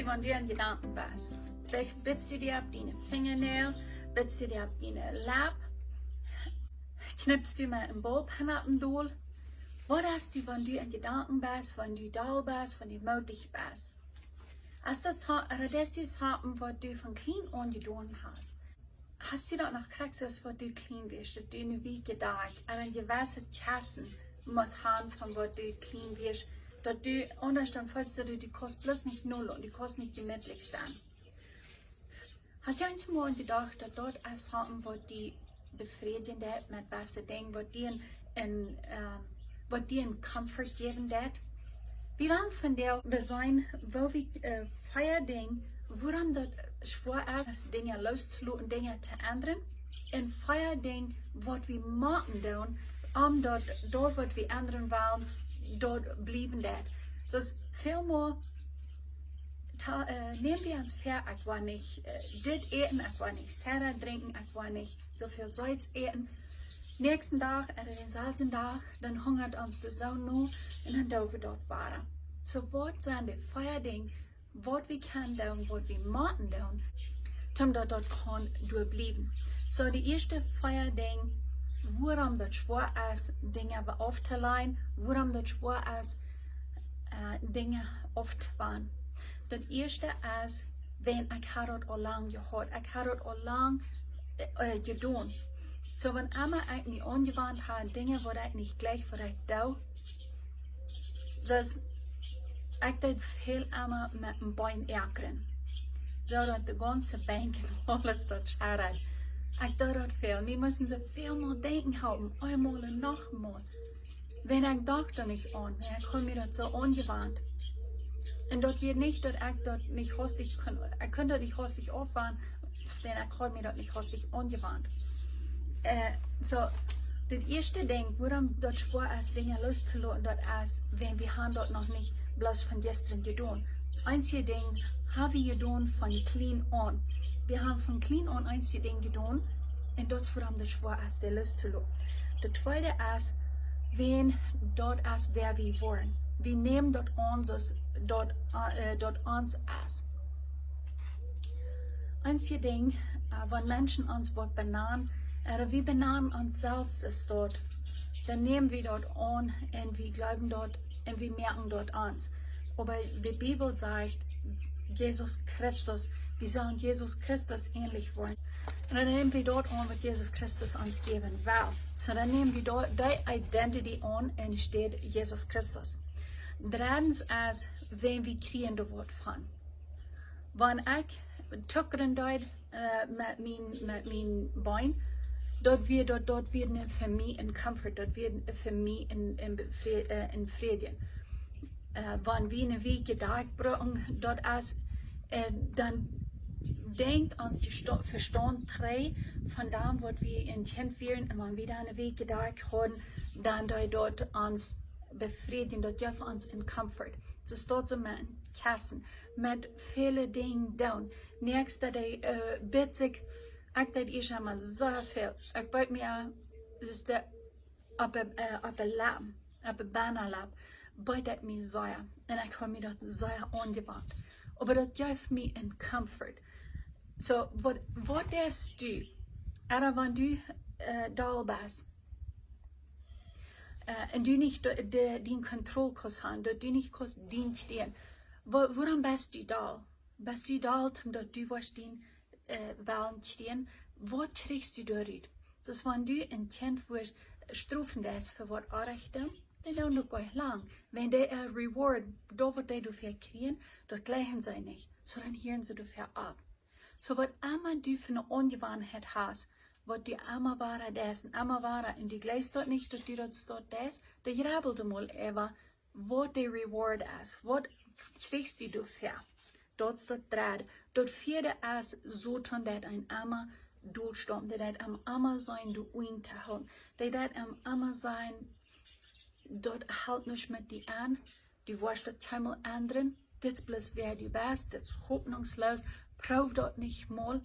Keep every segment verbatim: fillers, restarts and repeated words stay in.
Wan du en Jedanken best, veleicht bitst du die opp diene Finjernäajel, bitst du die opp diene Lepp, kjnipst du met een Bulb hinjaraun dol. Waut deist du, wan du en Jedanken best, wan du doll best, wan du mootich best? Es daut soo, ooda es daut soo waut du von kjlien aun jedonen hast? Hast du daut noch krakjt soo aus waut du kjlien wieescht, daut du eene wieke Dach, ooda een jewesset Kjessen must haben von waut du kjlien wieescht, daut du aundasch dan feelst, daut du, du kaust bloos nich nolo, du kaust nich jemietlich sennen? Hast du eemol jedocht, daut daut es haben, waut die befriedijen deit met beste Dinja, waut die een, een, ähm, waut die een Comfort jäwen deit? Wie woaren vondoag seenen, woo wie, äh, vea Dinja, wuarom daut schwoa es, Dinja loostoten, Dinja to endren, un vea Dinja, waut wie motten doonen, om daut, daut waut wie endren wellen, daut bliewen deit. Soo väl mea ta-, äh, näm wie ons väa, ekj woa nich, äh, dit äten, ekj woa nich Soda drinkjen, ekj woa nich soo väl Seits äten. Näakjsten Dach, ooda dän selwjen Dach, dan hungat ons de Soo no un dan doo wie daut wada. Soo waut sent de vea Dinja, waut wie kjennen doonen, waut wie motten doonen, om daut daut kaun doa bliewen? Soo de ieeschte vea Dinja, wuarom daut schwoa es, Dinja auftoläjen, wuarom daut schwoa es, äh, Dinja auftoläjen. Daut ieeschte es, wan ekj ha daut aul lang jehaut, ekj ha daut aul lang, äh, jedonen. Soo wan emma ekj mie aunjewant ha, Dinja waut ekj nich jlikj waut ekj doo, daut ekj deed väl emma met een Been äakren, soo daut de gaunze Benkj un aules daut schadad. Ekj deed daut väl. Wie musten soo väl mol denkjen halpen, eemol un noch mol. Wan ekj docht doa nich aun, wan ekj haud mie daut soo aunjewant. Un daut wia nich daut ekj daut nich hastich kunn, ekj kunn daut nich hastich aufwanen, wan ekj haud mie daut nich hastich aunjewant. Äh, soo, daut ieeschte Dinkj, wuarom daut schwoa es, Dinja loostoten, daut es, wan wie haben daut noch nich bloos von jistren jedonen. Eenje Dinja ha wie jedonen von kjlien aun. Wie haben von kjlien aun eenje Dinja jedonen, un daut es wuarom daut schwoa es, dee loostoten. Daut tweede es, wan daut es wäa wie woaren. Wie nämen daut aun, soo aus daut, äh, daut ons es. Eenje Dinja, äh, wan Menschen ons waut benanen, ooda wie benanen ons selfst aus daut, dan näm wie daut aun un wie jleewen daut un wie moaken daut ons. Oba de Bibel sajcht, Jesus Christus, wie sellen Jesus Christus änlich woaren. Un dan näm wie daut aun waut Jesus Christus ons jäwen well. Soo dan näm wie daut, dee Identity aun enne Städ Jesus Christus. Dreddens es, wan wie kjrieen doa waut von. Wan ekj tuckren deed, äh, met mien, met mien Been, daut wia, daut, daut wia een, fa mie een Comfort, daut wia fa mie een, een Befrie-, äh, een Fräd. Äh, wan wie eene wieke Dach brucken, daut es, äh, dan denkjt ons de Sto-, Vestaunt trigj von daut waut wie een Kjint wieren, un wan wie dan eene wieke Dach hauden, dan deed daut ons befriedjen, daut jeft ons een Comfort. Daut es daut soo met een Kjessen, met väle Dinja doonen. Näakjsten Dach, äh, bit ekj, ekj deed ieescht emma soo väl. Ekj beet mie, äh, daut es de, opp de, äh, opp de Lepp, opp de Bannalepp, beet ekj mie sea. Un ekj haud mie daut sea aunjewant. Oba daut jeft mie een Comfort. Soo, waut, waut deist du? Ooda wan du, äh, doll best, äh, un du nich de, de, dien Kontroll kaust haben, daut du nich kaust dien kjrieen. Wa-, wuarom best du doll? Best du doll, daut du woascht dien, äh, Wellen kjrieen? Waut kjrichst du doarut? Daut es, wan du een Kjint woascht strofen, daut es fa waut Orrajchtet, dee doonen daut nich lang. Wan dee, äh, Reward, daut waut dee doafäa kjrieen, daut jlikjen see nich. Soo dan hieren see doafäa opp. Soo waut emma du fa eene Aunjewanheit hast, waut du emma wada deist un emma wada, un du jlikjst daut nich, daut du daut, daut deist, dan jrebbel mol äwa, waut de Reward es, waut kjrichst du doafäa? Daut es daut dredde. Daut vieede es, Soton deit eenem emma dolstoppen, dee deit eenem emma seenen doa unja to hoolen. Dee deit eenem emma seenen, daut halpt nuscht met die aun. Du woascht daut kjeenmol endren. Dit es bloos wäa du best, dit es hopninjsloos. Proow daut nich mol.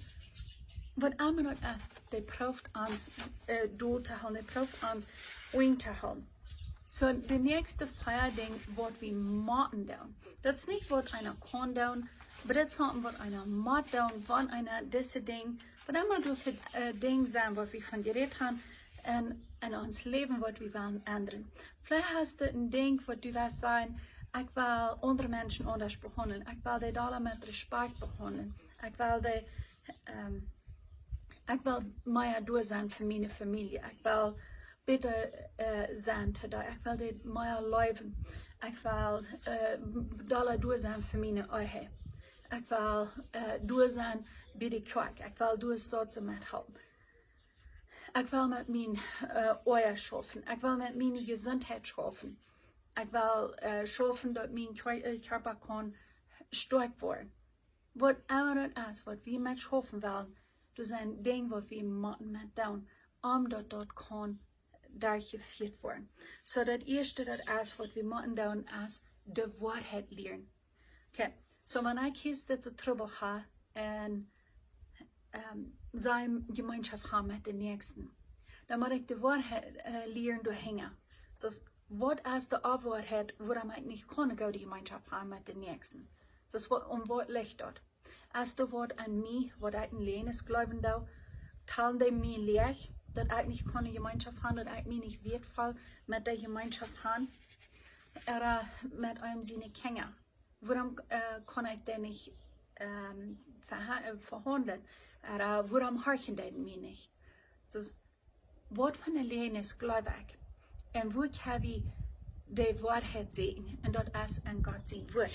Waut emma daut es, dee proowt ons, äh, dol to hoolen, dee proowt ons unja to hoolen. Soo, de näakjste vea Dinja waut wie motten doonen. Daut es nich waut eena kaun doonen, Oba dit es waut eena mott doonen, wan eena dise Dinja, waut emma doa fa, äh, Dinja sent, waut wie von jerät haben, en, en ons Läwen, waut wie wellen endren. Veleicht hast du een Dinkj, waut du west sajen: "Ekj well aundre Menschen aundasch behaundlen. Ekj well dee dolla met Respekt behaundlen. Ekj well dee, ähm, ekj well mea doa sennen fa miene Famielje. Ekj well bäta, äh, sennen to dee. Ekj well dee mea leewen. Ekj well, äh, dolla doa sennen fa miene Ehe. Ekj well, äh, doa sennen bie de Kjoakj. Ekj well doa soo met halpen. Ekj well met mien, äh, Oaja schaufen. Ekj well met miene Jesuntheit schaufen. Ekj well, äh, schaufen, daut mien Kjö-, äh, Kjarpa kaun stoakj woaren." Waut emma daut es, waut wie met schaufen wellen, doa sent Dinja, waut wie motten met doonen, om daut daut kaun derchjefieet woaren. Soo daut ieeschte, daut es, waut wie motten doonen, es de Woarheit lieren. Okay, soo wan ekj hia dit soo Trubbel hab en, ähm, sien Jemeenschoft haben met dän Näakjsten, dan mott ekj de Woarheit, äh, lieren doahinja. Daut, waut es de Woarheit, wuarom ekj nich kaun goode Jemeenschoft haben met dän Näakjsten? Daut, waut, om waut licht daut? Es doa waut aun mie, waut ekj een Läajes jleewen doo? Talen dee mie Läajes, daut ekj nich kaun Jemeenschoft haben, daut ekj mie nich wieetvoll met dee Jemeenschoft haben? Ooda met eenem siene Kjinja? Wuarom, äh, kaun ekj dee nich, ähm, veha-, äh, vehaundlen? Ooda wuarom horchen dee mie nich? Daut, waut fa een Läajes jleew ekj? En woo kjenn wie de Woarheit seenen? En daut es en Gott sien Wuat.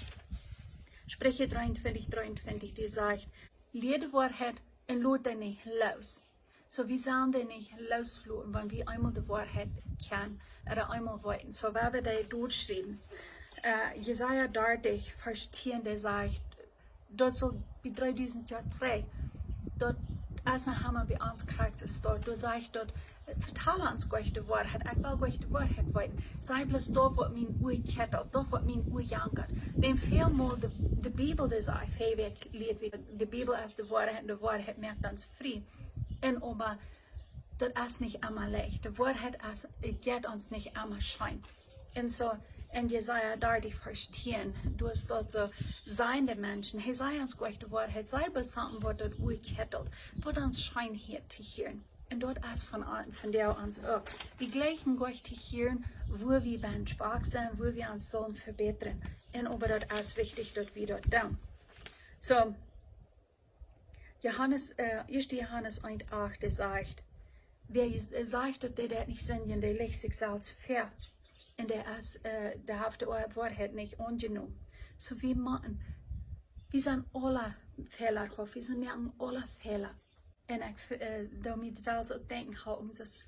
Spricha dreeuntwintich, dreeuntwintich, dee sajcht: "Lia de Woarheit en lot dee nich loos." Soo, wie sellen dee nich loosloten, wan wie eemol de Woarheit kjanen, ooda eemol weeten. Soo, wan wie dee dootschriewen. Äh, Jesaja dartich, Varsch tieen, dee sajcht, daut es aul bie dreedusent Joa trigj. Daut es noch emma bie ons krakjt soo. Doa sajcht daut, äh, vetal ons goot de Woarheit. Ekj well goot de Woarheit weeten. Saj bloos daut, waut mien Ua kjettelt, daut, waut mien Ua jankat. Wan väl mol de, de Bibel, dee sajcht, hey, wie lieet wie, de Bibel es de Woarheit en de Woarheit moakt ons frie. En oba daut es nich emma leicht. De Woarheit es, jeit ons nich emma scheen. En soo, en Jesaja dartich, Varsch tieen, doa es daut soo, sajen de Menschen, hey, saj ons goot de Woarheit, saj bloos waut daut Ua kjettelt, waut ons scheen hieet to hieren. En daut es von, von dee ons uk. Wie jlikjen goot to hieren, wua wie bie schwak sent, wua wie ons sellen vebätren. En oba daut es wichtich, daut wie daut doonen. Soo, Johanes, äh, ieeschte Johanes eent acht, dee sajcht, wäa je-, äh, sajcht, daut dee daut nich sent, dee licht sikj selfst väa. En dee es, äh, dee haft de Woa-, Woarheit nich aunjenomen. Soo, wie motten, wie sent aula fälahauft, wie sent, moaken aula Fäla. En ekj, äh, doo mie selfst uk denkjen, hoo om daut,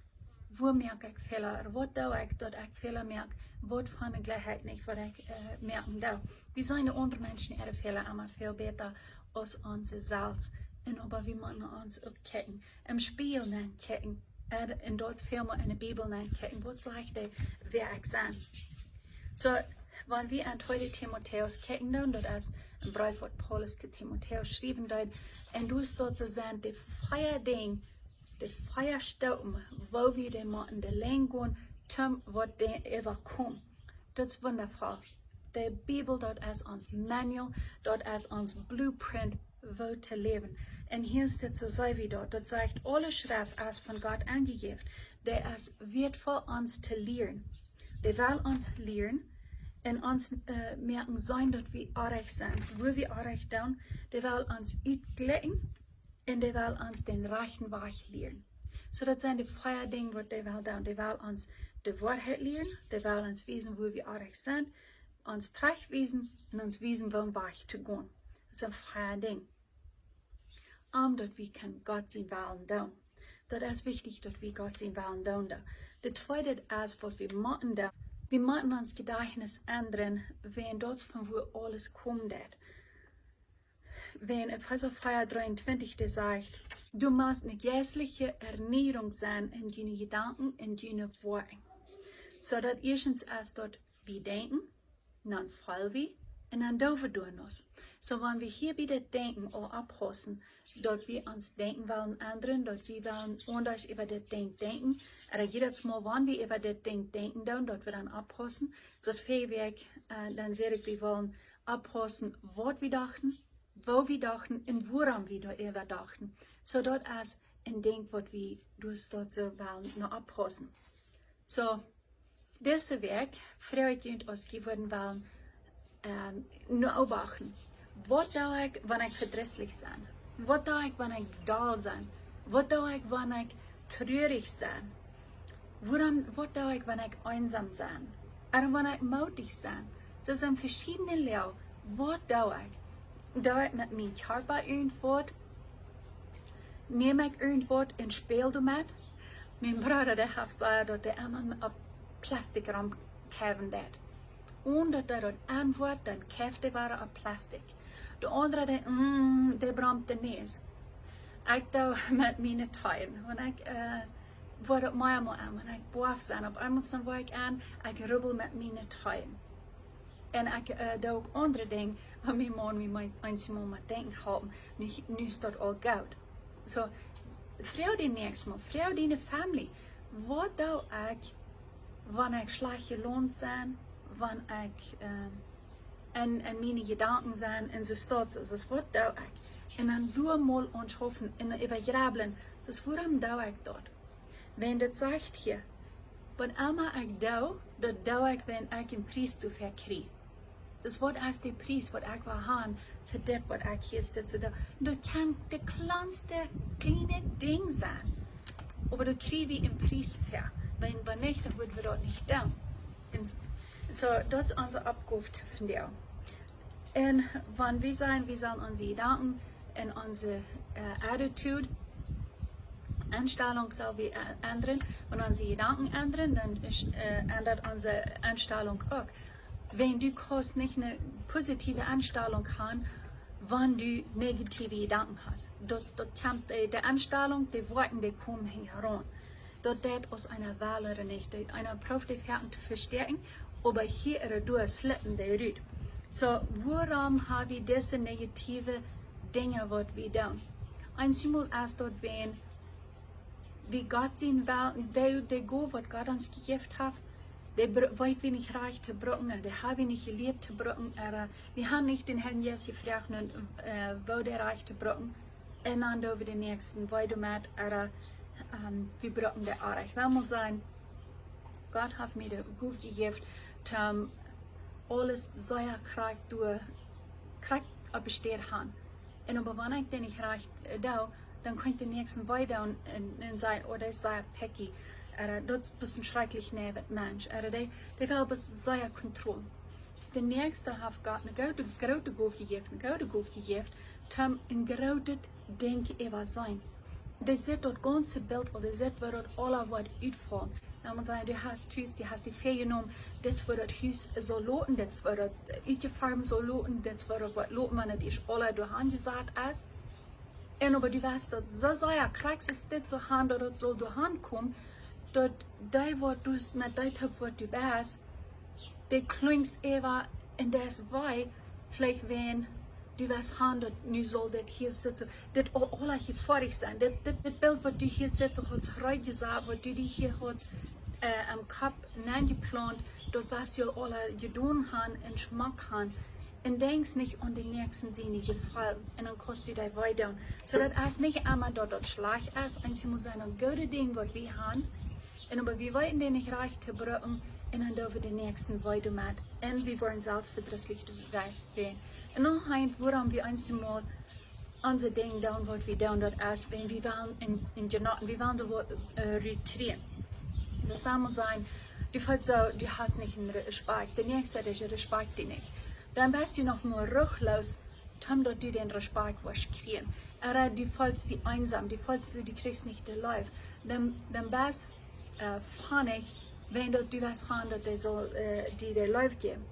wua moak ekj Fäla? Waut doo ekj, daut ekj Fäla moak? Waut von de Jlikjheit nich, waut ekj, äh, moaken doo? Wie seenen de aundre Menschen äare Fäla emma väl bäta aus onse selfst. En oba wie motten ons uk kjikjen, em Spieejel nenkjikjen, äh, en daut väl mea en de Bibel nenkjikjen, waut sajcht dee, wäa ekj sie. Soo, wan wie aun tweede Timotäus kjikjen, dan, daut es een Breef, waut Paulus to Timotäus schriewen deed, en doa es daut soo sent de vea Dinja, de vea Staupen, woo wie dee motten de Lien gonen, toom waut dee äwakomen. Daut es wundafoll. De Bibel, daut es ons Manual, daut es ons Blueprint, woo to läwen. En hia es dit soo, see wie daut, daut sajcht, aule Schreft es von Gott aunjejäft. Dee es wieetvoll ons to lieren. Dee well ons lieren en ons, äh, moaken seenen, daut wie oajch sent, wua wie oajch doonen. Dee well ons utjlikjen en dee well ons dän rajchten Wajch lieren. Soo, daut sent de vea Dinja, waut dee well doonen. Dee well ons de Woarheit lieren, dee well ons wiesen, wua wie oajch sent, ons trajcht wiesen en ons wiesen, woo een Wajch to gonen. Daut sent vea Dinja. Om daut wie kjennen Gott sienen Wellen doonen. Daut es wichtich, daut wie Gott sienen Wellen doonen. De tweede es, waut wie motten doonen. Wie motten ons Jedajchtnis endren, wäajen daut es von wua aules kjemt. Wäajen Efeesa vea dreeuntwintich, dee sajcht, doa mott eene jeistliche Ernieerunk sennen en june Jedanken, en june Woakjen. Soo daut ieeschtens es daut wie denkjen, dan feel wie, en dan doo wie doano. Soo, wan wie hia bie daut Denkjen aul oppaussen, daut wie ons Denkjen wellen endren, daut wie wellen aundasch äwa daut Dinkj denkjen, ooda jiedet Mol, wan wie äwa daut Dinkj denkjen doonen, daut wie dan oppaussen. Soo aus väaje Wäakj, äh, dan säd ekj, wie wellen oppaussen, waut wie dochten, woo wie dochten un wuarom wie doaräwa dochten. Soo daut es een Dinkj waut wie doa soo wellen no oppaussen. Soo, dise Wäakj froag ekj junt, aus jie wudden wellen, ähm, no beobachten. Waut doo ekj, wan ekj vedrisslich sie? Waut doo ekj, wan ekj doll sie? Waut doo ekj, wan ekj truarich sie? Wuarom, waut doo ekj, wan ekj eensom sie? Ooda wan ekj moodich sie? Daut sent veschiedne Läajes. Waut doo ekj? Doo ekj met mienen Kjarpa irjentwaut? Näm ekj irjentwaut un späl doamet? Mien Brooda, dee haft jesajcht, daut hee emma opp Plastik romkjeiwen deed. Un daut hee daut aunwoat, dan kjeift hee wada opp Plastik. De aundra, dee, mm, dee bromt de Näs. Ekj doo met miene Teen. Wan ekj, äh, woa daut meamol aun, wan ekj boaft sie, opp eemol dan woa ekj aun, ekj rubbel met miene Teen. Un ekj, äh, doo uk aundre Dinja, waut mien Maun mie meent, eenjemol met denkjen halpen, nu, nu es daut aul goot. Soo, froag die näakjstet Mol, froag diene Family, waut doo ekj, wan ekj schlajcht jelaunt sie, wan ekj, ähm, en, en miene Jedanken sie, un soo waut, soo waut doo ekj? Un dan doa mol aunschaufen un äwagrublen, soo, wuarom doo ekj daut? Wan daut sajcht hia, waut emma ekj doo, daut doo ekj, wan ekj een Pries doafäa kjrie. Soo waut es de Pries waut ekj well haben fa dit waut ekj hia sitze doo? Daut kaun de kjlanste, kjliene Dinj sennen. Oba doa kjrie wie een Pries fäa. Wan, wan nich, dan wudden wie daut nich doonen. Un s-, soo, daut es onse Oppgow vondoag. Un wan wie sajen, wie sellen onse Jedanken un onse, äh, attitude, Enstalunk sell wie, äh, endren. Wan onse Jedanken endren, dan es, äh, endat onse Enstalunk uk. Wan du kaust nich eene positive Enstalunk haben, wan du negative Jedanken hast. Daut, daut kjemt, äh, de Enstalunk, de Wieed, dee komen hinjaraun. Daut deit aus eena well ooda nich. Dee, eena prooft de Fäaten to vestäakjen, oba hia un doa slippen dee rut. Soo, wuarom ha wie dise negative Dinja waut wie doonen? Eenjemol es daut, wan wie Gott sien Wellen, dee, dee Gow waut Gott ons jejäft haft, dee br-, weet wie nich rajcht to brucken, un dee ha wie nich jelieet to brucken, ooda wie haben nich dän Herrn Jesus jefroacht, nu, äh, woo dee rajcht to brucken, un dan doo wie dän Näakjsten wee doamet, ooda, ähm, wie brucken dee oajch. Well mol sajen, Gott haft mie de Gow jejäft, om aules sea krakjt doa, krakjt opp de Städ haben. Un oba wan ekj daut nich rajcht, äh, doo, dan kaun ekj dän Näakjsten wee doonen un, un sajen, oh, dee es sea picky. Ooda, daut es een schrakjlich neewa Mensch. Ooda, dee, dee well bloos sea Kontroll. De Näakjsta haft Gott eene groote, groote Gow jejäft, eene groote Gow jejäft, om een grootet Dinkj äwa sennen. Dee sitt daut gaunze Bilt, ooda dee sitt, woo daut aula woat utfaulen. Dan mott eena sajen, du hast tus, du hast die väajenomen, dit es woo daut Hus saul loten, dit es woo daut, äh, utjeformt saul loten, dit es woo daut woat loten, wan et ieescht aula doahan jesat es. Un oba du weetst daut soo, soo, jo, krakjt es dit soo han, daut et saul doahan komen, daut dee waut du met dee toop waut du best, dee klunks äwa un dee es wee, veleicht wan du weetst han, daut nu saul dit hia, dit soo, dit aul, aul hia foadich sennen. Dit, dit, dit Bilt waut du hia sitzt, soo aus reed jesat, waut du die hia hast, äh, aum Kopp nenjeplaunt, daut weetst du aul jedonen han un schmock han. Un denkjst nich aun dän Näakjsten siene Jefeelen. Un dan kaust du dee wee doonen. Soo daut es nich emma daut daut schlajcht es. Eenjemol sent daut goode Dinja waut wie han. Un oba wie weeten dee nich rajcht to brucken. Un dan doo wie dän Näakjsten wee doamet. Un wie woaren selfst vedrisslich doaräwa. Un noch eent, wuarom wie eenjemol onse Dinja doonen waut wie doonen, daut es, wan wie wellen en, en jenaten, wie wellen doa waut, äh, rut kjrieen. Daut well mol sajen, du feelst soo, du hast nich een Respakjt, de Näakjsta dee respakjt die nich. Dan best du noch mau ruchloos, om daut du dän Respakjt woascht kjrieen. Ooda du feelst die eensom, du feelst soo, du kjrichst nich de Leew. Dan, dan best, äh, funny, wan daut du weetst han, daut dee saul, äh, die de Leew jäwen.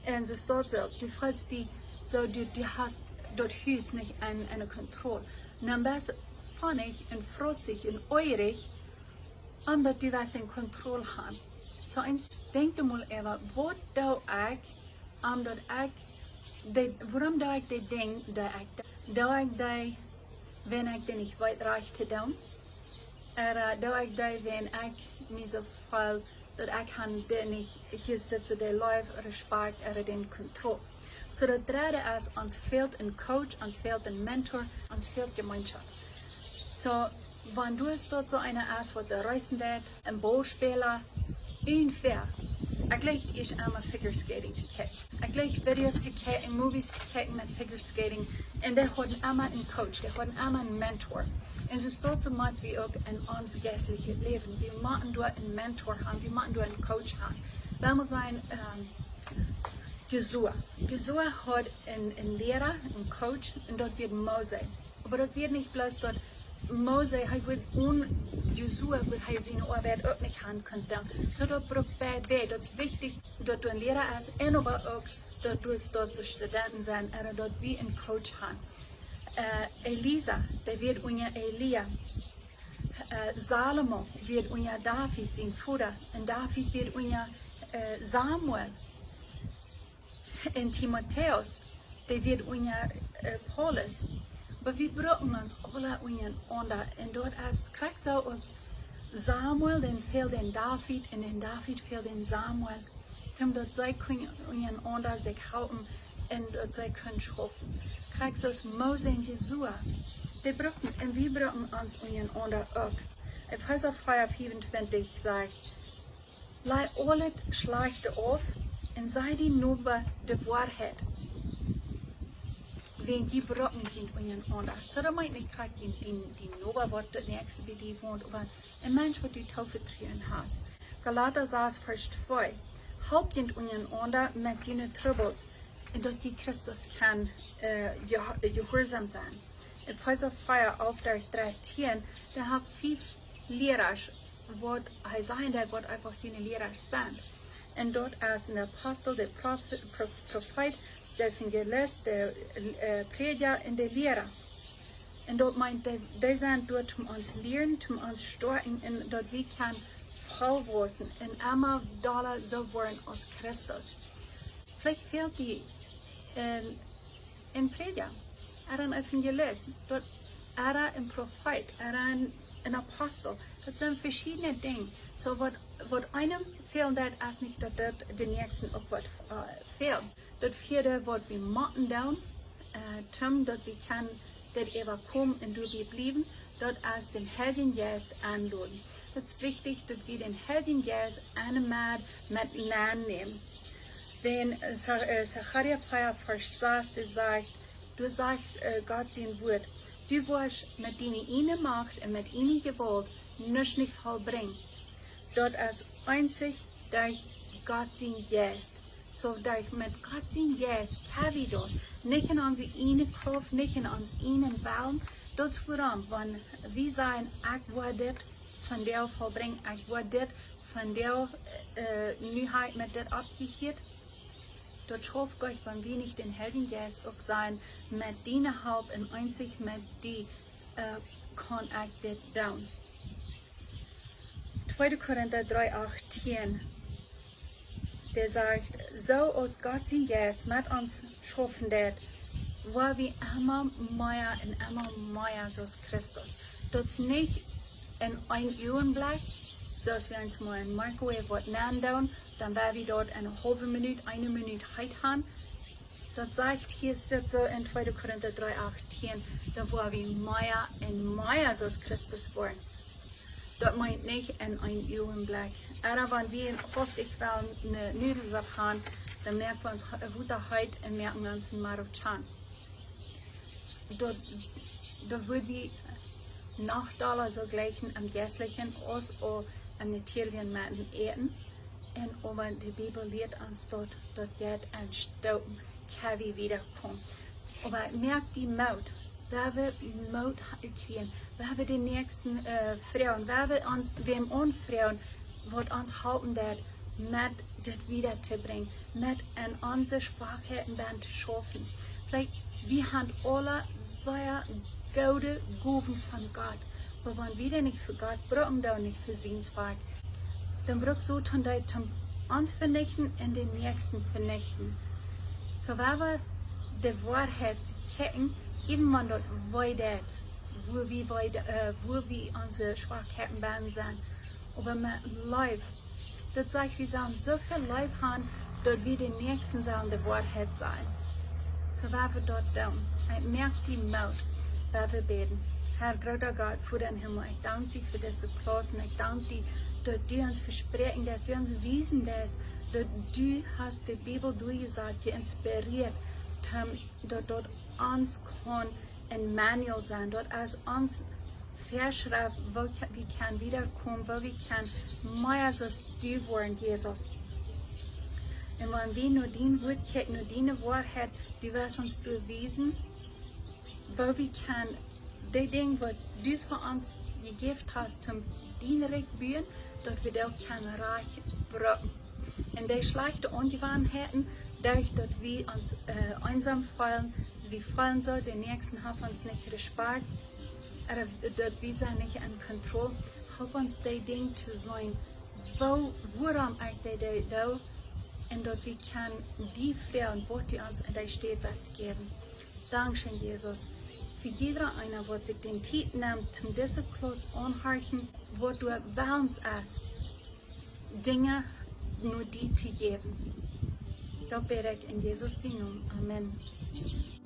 Un soo es daut soo, du feelst die soo, du, du hast daut Hus nich en, en Kontroll. Dan best funny un frutzich un oajrich, om daut du weetst en Kontroll han. Soo eent, denkj mol äwa, waut doo ekj, om daut ekj, dee, wuarom doo ekj dee Dinja, dee ekj doo? Doo ekj dee, wan ekj dee nich weet rajcht to doonen? Ooda, äh, doo ekj dee, wan ekj mie soo feel, daut ekj han dee nich, hia es dit soo de Leew, Respakjt, ooda dän Kontroll. So daut dredde es, ons fält een Coach, ons fält een Mentor, ons fält Jemeenschoft. So, wan du es doa soo eena es waut de Reisen deit, een Bauspela, irjentwäa, ekj jleich ieescht emma figure skating to kjikjen. Ekj jleich Videos to kjikjen, Movies to kjikjen met figure skating. Un dee hauden emma een Coach, dee hauden emma een Mentor. Un soo es daut soo met wie uk en ons jeistlichet Läwen. Wie motten doa een Mentor haben, wie motten doa een Coach haben. Wie motten sennen, ähm, Josua. Josua haud een, een Liera, een Coach, un daut wia Mose. Oba daut wia nich bloos daut Mose, hee wudd onen Josua, wudd hee siene Oabeit uk nich haben kunt doonen. So daut brukt beid Wäaj. Daut es wichtich, daut du een Liera hast un oba uk daut du es daut soo Studenten sent, ooda daut wie een Coach haben. Äh, Elisa, dee wia unja Elia. Äh, Salomo wia unja David, sien Voda. Un David wia unja, äh, Samuel. Un Timotäus, dee wia unja, äh, Paulus. Oba wie brucken ons aula unjarenaunda. Un daut es krakjt soo aus Samuel, dän fäld dän David, un dän David fäld dän Samuel. Toom daut see kunnen unjarenaunda sikj halpen un daut see kunnen schaufen. Krakjt soo aus Mose un Josua. Dee brucken, un wie brucken ons unjarenaunda uk. Efeesa vea, vea un twintich sajcht: Laj aul daut Schlajchte auf un saj dien Noba de Woarheit. Wan jie brucken junt unjarenaunda. So, daut meent nich krakjt dien, dien, dien Noba waut de näakjste bie die wont, oba een Mensch waut du Toovetruen hast. Galata sas, Varsch twee. Halpt junt unjarenaunda met june Trubbels, un daut jie Christus kjennen, äh, je-, jehuarsom sennen. Efeesa vea, elf derch dartieen, doa haft fief Liera, waut hee sajen deed, waut eefach june Liera sent. Un daut es een Apostel, de Prof-, Prof-, Profeet, de Evangelist, de, äh, Prädja un de Liera. Un daut meent, dee, dee sent doa toom ons lieren, toom ons stoakjen, un daut wie kjennen vollwaussen un emma dolla soo woaren aus Christus. Veleicht fält die een, een Prädja, ooda een Evangelist, daut, ooda een Profeet, ooda een, een Apostel. Daut sent veschiedne Dinja. So waut, waut eenem fälen deit, es nich daut daut dän näakjsten uk waut, äh, fält. Daut vieede waut wie motten doonen, äh, toom daut wie kjennen dit äwakomen un doabie bliewen, daut es dän Heiljen Jeist enloden. Daut es wichtich, daut wie dän Heiljen Jeist enne Med met nennämen. Wan, äh, Sa-, äh, Sacharia vea Varsch sas, dee sajcht, doa sajcht, äh, Gott sien Wuat: Du woascht met diene ieejne Macht un met diene Jewault nuscht nich vollbrinjen. Daut es eenzich derch Gott sien Jeist. So derch met Gott sien Jeist kjenn wie daut. Nich en onse ieejne Krauft, nich en ons ieejnen Wellen. Daut es wuarom, wan wie sajen: Ekj woa dit vondoag vollbrinjen, ekj woa dit vondoag, äh, nu hab ekj met dit aufjehieet. Daut schauft nich, wan wie nich dän Heiljen Jeist uk sajen: Met diene Help un eenzich met die, äh, kaun ekj dit doonen. Tweede Korinta dree achtieen, dee sajcht: Soo aus Gott sien Jeist met ons schaufen deit, woa wie emma mea un emma mea soo aus Christus. Daut es nich en een Uagenblekj, soo aus wie ons mol een microwave waut nenndoonen, dan woa wie daut en eene haulwe Minut, eene Minut heet haben. Daut sajcht hia, es daut soo en Tweede Korinta dree achtieen, dan woa wie mea un mea soo aus Christus woaren. Daut meent nich en een Uagenblekj. Ooda wan wie hastich wellen ne Nudelsupp haben, dan moak wie ons he-, Wota heet un moaken ons een Maruchan. Daut, daut wudd wie noch dolla soo jlikjen aum Jeistlichen aus uk aum Natieelichen met daut Äten. Un oba de Bibel lieet ons daut, daut jeit en Stopen, kjenn wie wiedakomen. Oba moak die Moot, woa wie Moot ha-, kjrieen, woa wie dän Näakjsten, äh, froagen, woa wie ons wäm aunfroagen, waut ons halpen deit, met dit wieda to brinjen, met aun onse Schwakheiten dan to schaufen. Veleicht, wie haben aula sea goode Gowen von Gott, oba wan wie dee nich fa Gott brucken, dan nich fa sien Schwak, dan brukt Soton dee toom ons venichten un dän Näakjsten venichten. So, woa wie de Woarheit kjikjen, even wan daut wee deit, woo wie, woo, äh, woo wie onse Schwakheiten bennen sent, oba met Leew. Daut sajcht, wie sellen soo väl Leew haben, daut wie dän Näakjsten sellen de Woarheit sajen. Soo woa wie daut doonen. Ekj moak die Moot, woa wie bäden. Herr, groota Gott, Voda em Himmel, ekj dank die fa dise Klauss un ekj dank die, daut du ons vespräakjen deist, du ons wiesen deist, daut du hast de Bibel derchjesajcht, jeinspirieet, toom daut daut ons kaun een manual sennen, daut es ons Väaschreft, woo wie kjennen wieda komen, woo wie kjennen mea soo aus du woaren, Jesus. Un wan wie no dien Wuat kjikjen, no diene Woarheit, du woascht ons doa wiesen, woo wie kjennen de Dinja, waut du fa ons jejäft hast, toom dien Rikj buen, daut wie dee uk kjennen rajcht brucken. Un dee schlajchte Aunjewanheiten, derch daut wie ons eensam feelen, soo wie feelen soo, de Näakjsten haben ons nich Respakjt, ooda daut wie sent nich en Kontroll, halp ons dee Dinja to seenen, woo, wuarom ekj dee, dee doo, un daut wie kjennen die froagen, waut du ons en dee Städ woascht jäwen. Dankscheen, Jesus, fa jieda eena, waut sikj de Tiet nemt, om dise Klauss aunhorchen, waut du wellens es, Dinja no die to jäwen. Daut bäd ekj en Jesus sien Nomen. Amen.